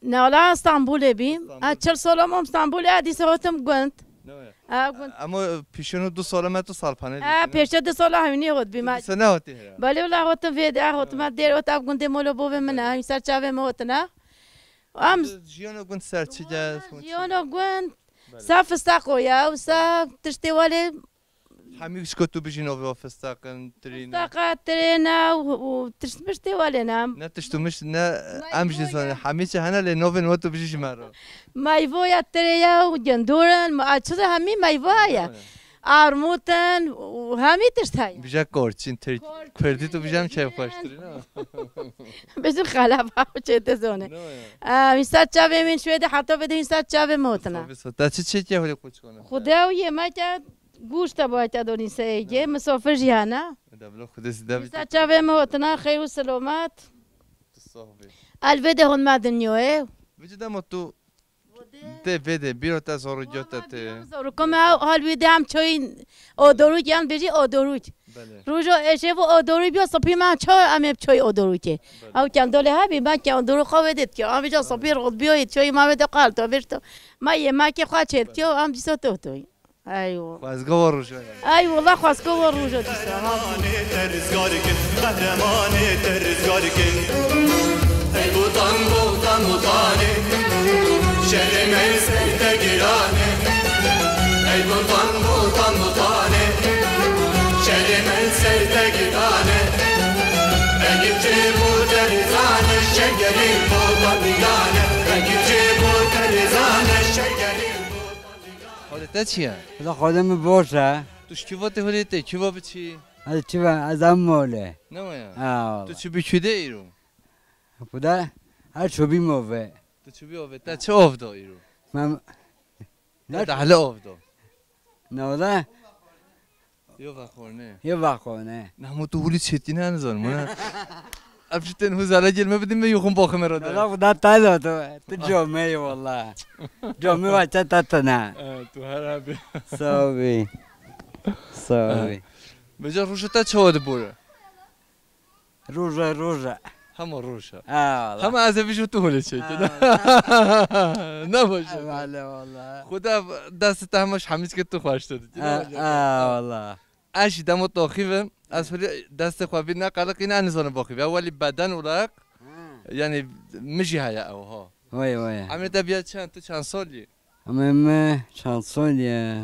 Nala Stenbolê bî. Stenbol. A, çil sala mam Stenbolê, a dîsa hatim gund. Ne ya? A, gund. Ama pişino du sala me tu Salpanê bî. A, pêşe du sala hewînî hot bî me. Dîsa nehatî hera? Belê wela hatim vê de, a, hatim dêr ot, ev gundê molo bovê min e, hemî ser çavê me hotine. Em jiyana gund ser çi de? Jiyana gund. Belê. Sa fistaqo ya, sa tiştê welê. Hemî ji ku tu bijî novê wa fistaqin, tirîne. Fistaqa, tirêne û, û tiştmiştê welê ne. Ne tiştmişt, ne em jî zanin. Hemî çi hene lê novên wa tu bijî ji me re. Meyvoya tirêye û gindorin, ma-, çi de hemî meyvoya ye. Armûtin û hemî tişt heye. Bijî korçîn, tirk, kurdî tu bijî em çev xweştirî ne. Bizim xeleba çê te zone. Ne ya? Em îstat çavê min şwê de heta vê de îstat çavê min hotine. Tabii, so-, ta çi çêkiye holê koçkona? Xude û yemeke Goşt e, bayt e donî seyê, misafir jî hene. Deblo Xwedê zî debî. Dîsa çavê me hotine, xeyr û silomet. Tu sax bî. El vê de hûn me dinyayê. Vêca dema tu tê vê de, bîra te zarokî te tê. Zarokê me hal wî de em çayî odorûk yan bêjî odorûk. Belê. Roja êşev û odorûk biya sipî me çay em ê çayî odorûkê. Belê. Ew kendolê hebî, me kendolê xwe wê de dikiya. Em vêca sipî rot biyayê çayî me wê de qal to vêj to. Me yemekê xwe çêdikiya, em dîsa to toyî. Eywa. Xwezga wa roja ye. Ey wala xwezga wa roja dîsa. Permane te rizgar kin, qehremanê te rizgar kin. Ey botan, botan, botanê, şerê me ser te girane. Ey botan, botan, botanê, şerê me ser te girane. Egir çê bo te rizane, şekerê botan digane. Egir çê bo te rizane, şekerê botan Holê te çi ye? Xweda xwedê min boş e. Tu ji kî ve tê holê te, kî ve biçî? Ez çi ve, ez em mole. Ne waya? Ha, wala. Tu çi bî kî de îro? Xweda her çi bî move. Tu çi bî ove? Te çi ov da îro? Mem-, te dahle ov da. Ne wala? Yo vexorne. Yo vexorne. Nahmo tu hûlî çêtîne nizanim, ne? Ev ji tên hûzara gel me bidin me yoxum boxime ra de. Allah Xweda te da tu. Tu comê yî wala. Comê wa te te tine. E, tu her hebî. Sağ ol. Sağ ol. Beca roja te çawa dibore? Roja, roja. Hema roja. Ha, wala. Hema ez ê vî ji tu holê çêkin. Ha, wala. Ne baş e. Wala, wala. Xuda dest te hema ji hemî çike tu xweştir dikî. Ha, ha, wala. Ez jî demo toxî vim. Ez holê destê xwe vî ne qeliqîne, ez nizanim boxî vî. Ew welî beden olarak, ha, yani min jî heye ew, ha. Vay, vay. Emrê te biya çend, tu çend salî? Emrê me çend salî ye?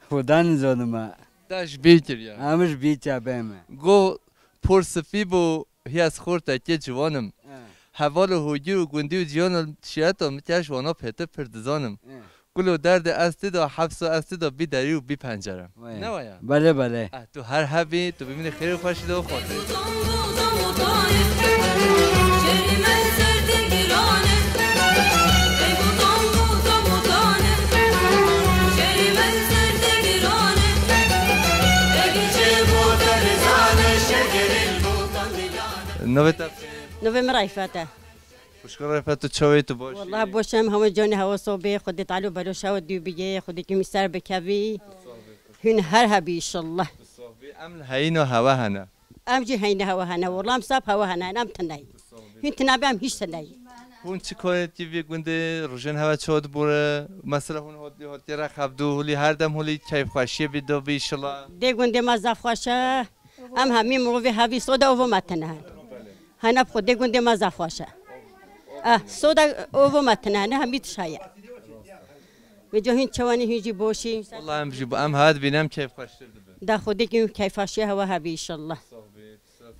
Xuda nizanim e. Te ji bîr kiriye. Em ji bîr çabê me. Go por sifî bû, hiya xortekê ciwan im. Eh. Heval û hûgîr û gundî û ciyana şiyeta min ya ji wana pêtir pir dizanim. Eh. Gulo derdê ez tê de, hefso ez tê de bî derî û bî pencere. Waya. Ne waya? Belê, belê. Eh, tu her hebî, tu bimînî xêr û xweşî de û xatirê. Navê te? Navê min Reyfet e. Xwişka Reyfet, tu çawa yî, tu baş î? Wela baş im, hema canê hewa sobê, Xwedê Teala belo şewa dû bigê, Xwedê kî min ser bikevî. Hûn her hebî inşallah. Em li heyîna hewa hene. Em jî heyîna hewa hene, wela em sab hewa hene, em tune yî. Hûn tune be em hîç tune yî. Hûn çi karê dikî vê gundê, rojên hewa çawa dibore? Mesela hûn hot-, hotiyê re xebdû, holî her dem holî keyfxweşiyê bî do bî inşallah. Dê gundê me zaf xweş e. Em hemî mirovê hevî soda ovo me tune hene. Hene bi Xwedê gundê me zaf xweş e. Eh, soda ovo me tune hene, hemî tişt heye. Vêca hûn çawa ne, hûn jî boş î. Wela em jî bo-, em hat bîne em keyfxweştir dibin. Da Xwedê kî keyfxweşiya hewa hebî inşallah.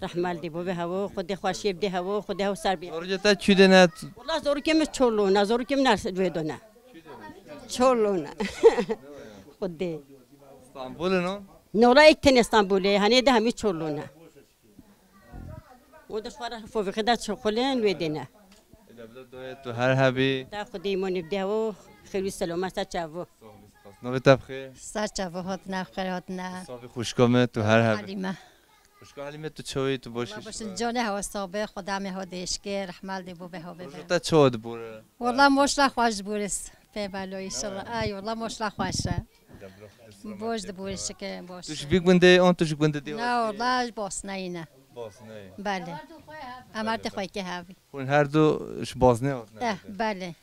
Rehmal dê bo be hewa, Xwedê xweşiyê bide hewa, Xwedê hew ser bê. Zorokê te çû de ne? Wela zorokê min Çolûn e, zorokê min Ers-, wê de ne. Çolûn e. Xwedê. Stenbolê no? Nola ek tenê Stenbolê, hanê de hemî Çolûn e. O da xwara fovixê da çi xulên wê dêne. Eda bila doyê tu her hebî. Da Xwedê îmonê bide hewo, xêr û selamet ser çavo. Navê te bi xêr? Ser çavo hatine, xêr hatine. Safî xwişka me, tu her hebî. Halîme. Xwişka Halîme, tu çawê, tu baş î? Baş in, canê hewa sabe, Xwedê me ho dêşke, rehmal dê bo be ho be. Roja te çawa dibore? Wela moşla xweş dibore. Pê belo inşallah. Ay wela moşla xweş e. Boş dibore şike, boş. Tu ji vî gundê an tu ji gundê dê? Na, wela ji Bosnayê ne. Bosnayê. Belê. Em her du xwe ke hevî. Hûn her du ji Bosnayê hatine? Eh, belê.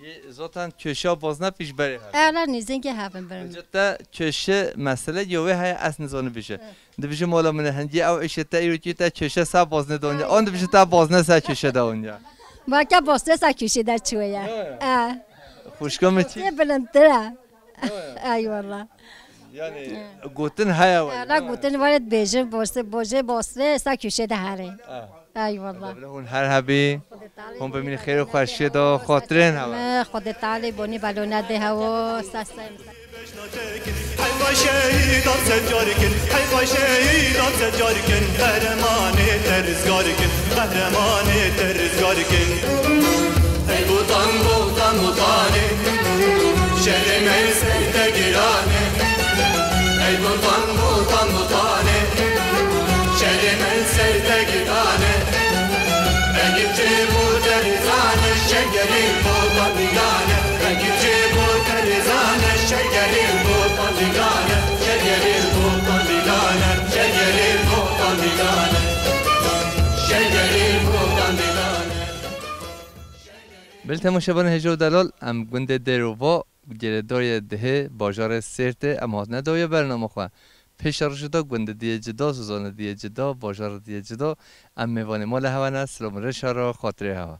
Yê zaten köşa Bosna pîş berê hevin. Ela nêzîkê hevin birin. Hoceta köşe mesele yo wê heye ez nizanim bije. Eh. Dibije mola min hindî ew îşê te îro kî te köşe sa Bosnê donya. On dibije te Bosnê sa köşe de onya. Belke Bosnê sa köşe de çûye. Ya, ya. Eh. Xwişka min çi? Bosnê bilindtir e. Ay wela. Yani gotin heye wele. Ela gotin wele dibêjin, Bosnê, bojê Bosnê sa köşe de herê. Ah. Ay wela. Bila hûn her hebî. Hûn bimînin xêr û xweşiyê de xatirên hewa. Me Xwedê Tealê bonî belo nede hewo, sa sa. Heyfa şehîdan se car kin, heyfa şehîdan se car kin, qehremanê te rizgar kin, qehremanê te rizgar kin. Ey botan, botan, botanê, şerê me ser te giran e. Ey botan, botan, botanê, şerê me ser te giran e. Egî çê bo te rizan e, şekerê botan digan e. Egî çê bo te rizan e, şekerê botan digan e. Şekerê botan digan e, şekerê botan digan e. Şekerê botan digan e. Bil temaşevanê hêja û delal, em gundê Dêrova, girêdayê dihê bajarê Sêrtê, em hatine dawiya bernama xwe. Pêşerojê de gundê diyê cida, zozanê diyê cida, bajarê diyê cida. Em mêvanê mala hewa ne, silav û rêşa re, xatirê hewa.